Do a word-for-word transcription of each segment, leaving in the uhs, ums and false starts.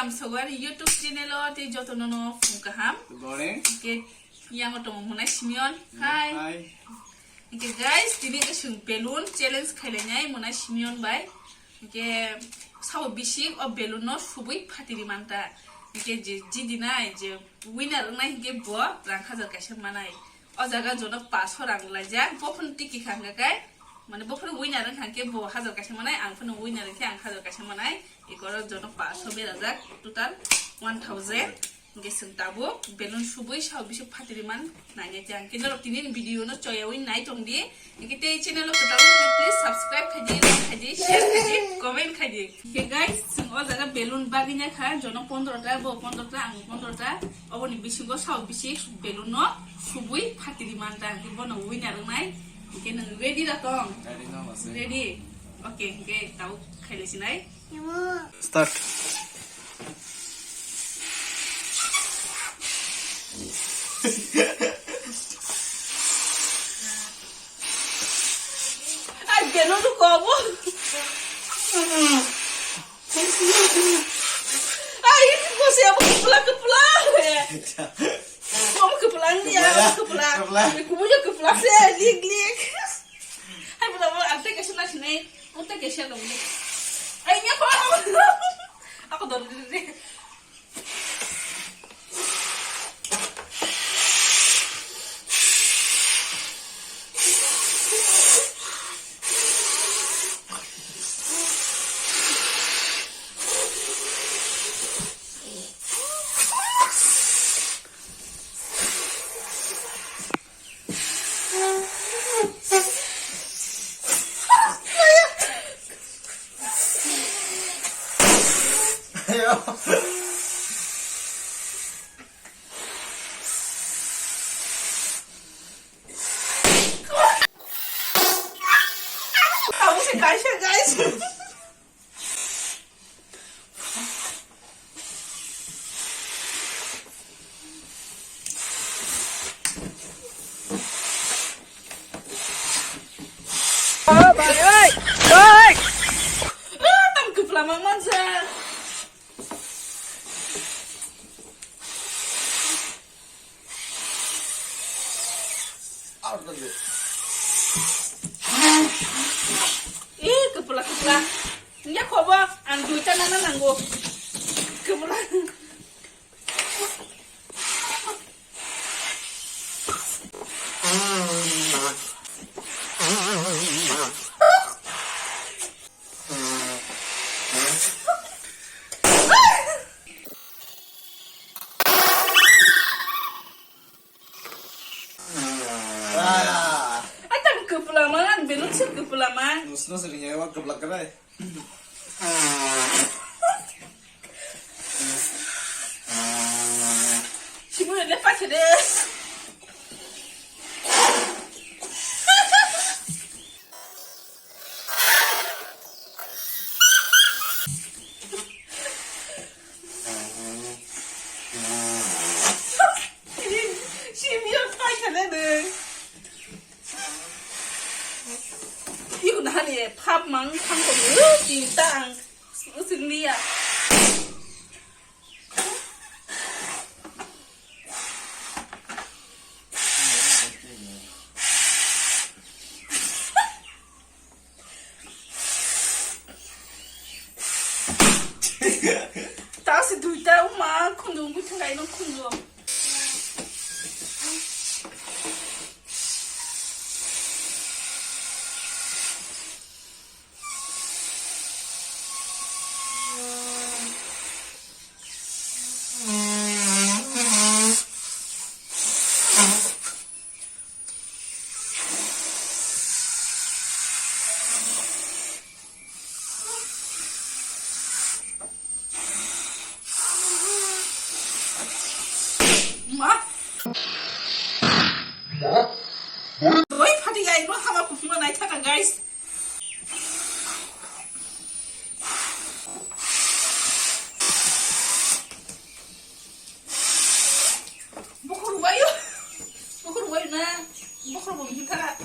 Ang sogo ani YouTube channel o tei jotono no phung kaham. Good morning. Hingke yango tongo Monai Simeon. Hi. Hi. Hingke guys, tini ke chwng balloon challenge khailainai Monai Simeon bai. Hingke sabo bising o balloon no subui phatiri manta. Hingke je jidinai je winner wngnai hingke bo rang hajar kaisa manai. O jaga jono paso rang laijak. Bo phano tiki kha hingka kai. Mane bo phano winner wngkha hingke bo hajar kaisa manai, ang phano winner wngkhe ang hajar kaisa manai. Ikoro jono paso berajak, total one thousand. Hingke chwng tabuk balloon subui sao bising phatiri man nainai te ang. Hingke norok tini ni video no choyawi nai tong di. Hingke tei channel o kwtal wngkhe please subscribe khaidi, like khaidi, share khaidi, comment khaidi. Hingke guys, chwng o jaga balloon bagwi na kha, jono pondro ta, bo pondro ta, ang pondro ta. Oboni bisingo sao bising balloon no subui phatiri man ta, hingke bono winner wngnai. Hingke nwng ready da tong? Ready no, boss. Ready? Okay, hingke tabuk khailaisinai. Start. Ai, balloon ko bo. Ai, ini ko siapa kepala, kepala. Kamu kepala ni ya, kepala. Kepala. Kamu punya kepala sih, lik, lik. Hai, pula, pula, ante ke sana sini. Ante ke sana dong. Ai, ini apa? Aku dong deh. Kamu sih kaisa, guys. Oh, bai, oi, oi. Ah, tam kepala mang mansa. Eh, kepala, kepala. Ini kok, Bang? Ang duita nana nanggo. Kepala. Ah. Atang kepala mana, belum sih kepala mana. Nus nus ringnya wa kepala kena. Simu ne pa kene. Simi yang kai kene de. Iku nahan ye phap mang thang ko lu ti tang. Using dia. Tasi duita uma khundu ngui thangai no khundu. Ma. Doi phati gai no hama kuphuma nai thaka, guys. Bukhur wayo. Bukhur wayo na. Bukhur bo bikha.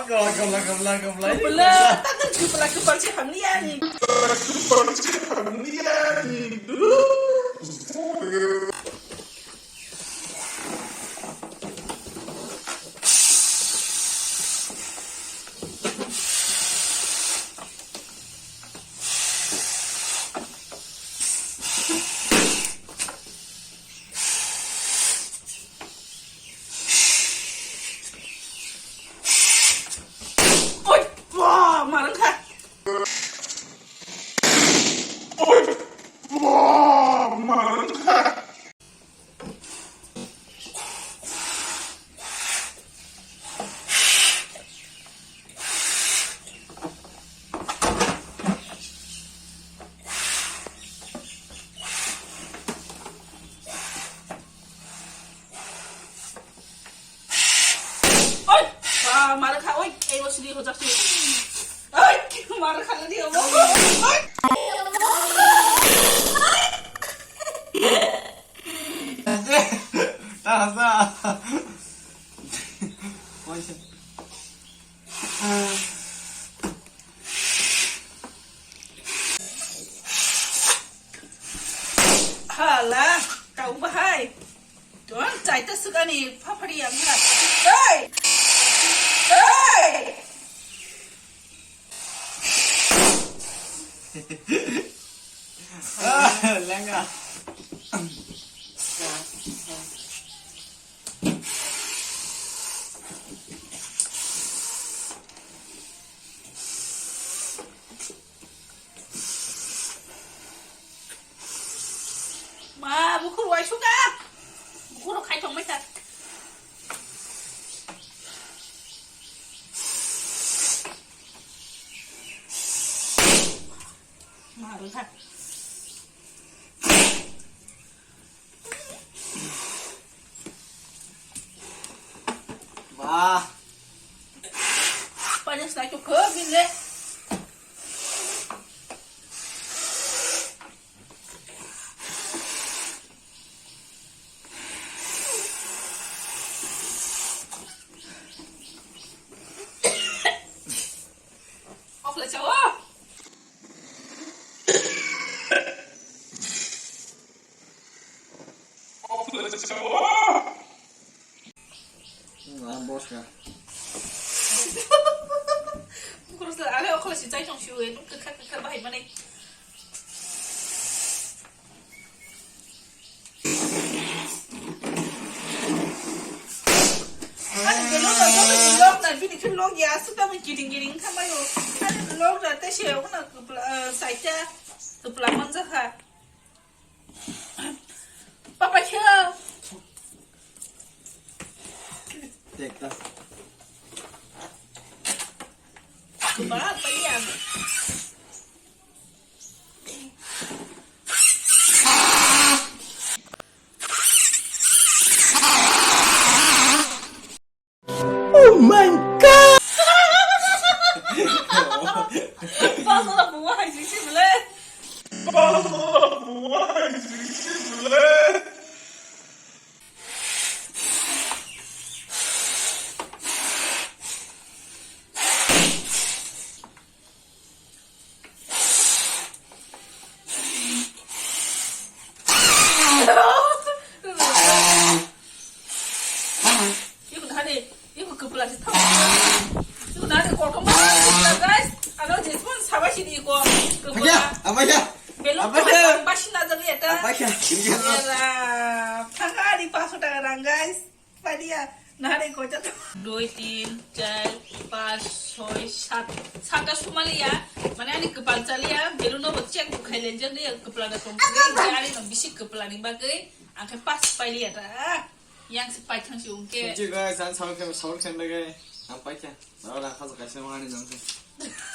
Kapla, kapla, kapla, kapla. Kapla, takar kapla, kapal si hamni yani. Oi, ba, marang kha. Oi, ba, marang kha. Oi! Ah, mara kha, oi, ei bo sidi hojak sidi. Oi, mara kha lagi, oi. Oi! Tasa. Hala, kau bahai. Tuan, chai ta sugani, phapari yang ha. Hei! Hei! Ah, lenga. Ma, bukur waisuka. Bukur khai tong mai ta. Ma, rwkha. Ba. Panas na chukho, bile. Okle chawo. Ang boska. Bukursa ale okle si chai tong siwe nuk kha kha bahai mane. Ani belok na joto ni lok na bini khe lok ya aswk tamo kiring kiring wngkha maio. Ani lok na tei se wngkha na kwpla, eh, saita kwpla manjakha. Papa khe. Tekta. Kwbang paiya. Oh my God! Pasal aku wahai sisi bele. Pasal aku wahai sisi bele. Iko nahani, iko kwpla se thang. Iko nahani kotor ma, guys. Ano jesmon sabai sini iko. Kwpla. Abaya, abaya. Belok abaya. Basi na jabi eta. Abaya. Era, thangka ari paso taka rang, guys. Padia, nahari kocha to. Dui, tin, char, panch, choi, sat. Satta sumaliya. Mane ani kwpal chaliya. Belun no bo check bo khai lenjak liya. Kwpla da tong. Ani no bisi kwpla ni bagwi. Ang khe pas pailiya ta. Yang se pai thang si ungke. Thank you guys, ang sabuk khe, sabuk khe bagwi. Ang pai khe. Ora khaja kaisa mani nang khe.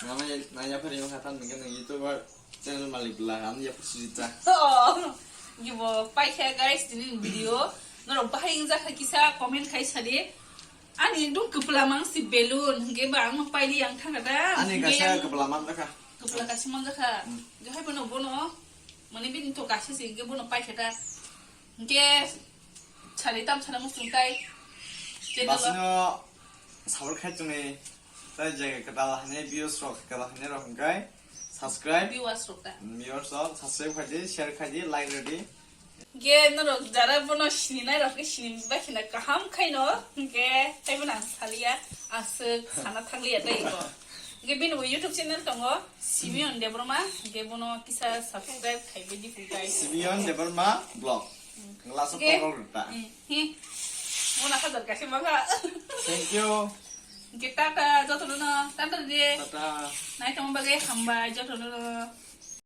Nama ya, na ya phari ma khatan nang khe nang YouTuber. Channel malik bla, ang ya pusi ta. Oh, gibo paikha guys, tini video. Norok bahai wngjakha kisa comment khai sadi. Ani ekdom kwpla mang si belun, hwnkhe ba ang paili ang thangkha da. Ani kaisa kwpla mang jakha. Kwpla kaisa mang jakha. Hmm. Johai bono bono. Mane bini to kaisa si hwnkhe bono paikha da. Hwnkhe sari tam sana musung tai. Channel basino sabor khai chungi. Tai jaga kwtal hwnwi views rok kwtal hwnwi rok hwnkhe subscribe. Viewers rok ta. Viewers rok subscribe khai di, share khai di, like rw di. Ge norok jara bono sininai rok ke sini bai khina kaham khaino ge taibo nang salia aswk sana thangliya tei ko. Ge bini bo YouTube channel tongo Simeon Debbarma ge bono kisa subscribe khai bidi ku guys. Simeon Debbarma blog. Ngla sa Ge. Tong rok ta. Hmm, hi. Mona hajar kasi maka. Thank you. Ge tata joto no tata de. Tata. Nai tong bagai hambai joto no.